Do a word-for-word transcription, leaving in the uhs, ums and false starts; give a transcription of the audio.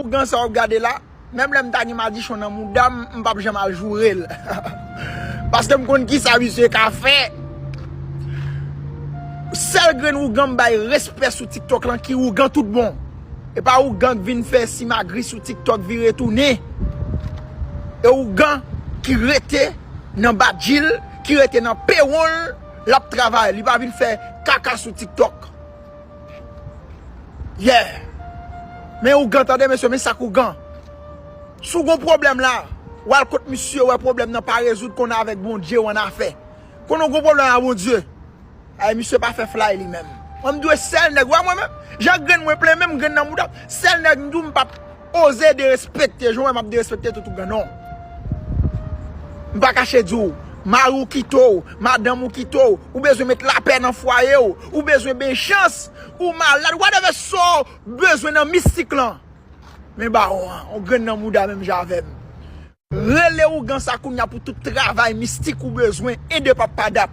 Ougan sa w ap gade la, menm lè m ta gen madichon nan mouda m, m p ap janm al joure l. Paske m konn kisa misye ka fè. Sèl grenn ougan m bay respè sou TikTok lan ki ougan tout bon. E pa ougan k vin fè simagri sou TikTok vire tounen. E ougan ki rete nan badji l, ki rete nan pewon l, l ap travay. Li pa vin fè kaka sou TikTok. Yeah. Men ougan, tande mesye, men sa k ougan. Si w gon pwoblèm la, w al kot misye, wè pwoblèm nan pa rezoud, konnen avèk Bondye w annafè. Konnen w gon pwoblèm a Bondye. Ay, misye pa fè flay li menm. Mwen m dwe sèl nèg, wè mwen menm, jan grenn mwen plen menm grenn nan mouda, sèl nèg m di w m p ap oze derespekte, jan w wè m ap derespekte tout ougan non. M pa kache di w, mari w kite w, madanm ou kite w, ou bezwen met lapè nan fwaye w, ou bezwen benchans, ou malad, whatever sa w bezwen nan mistik lan. Men bawon an, on grenn nan mouda menm jan avè m. Rele ougan sa kounye a pou tout travay mistik ou bezwen, ede papadap.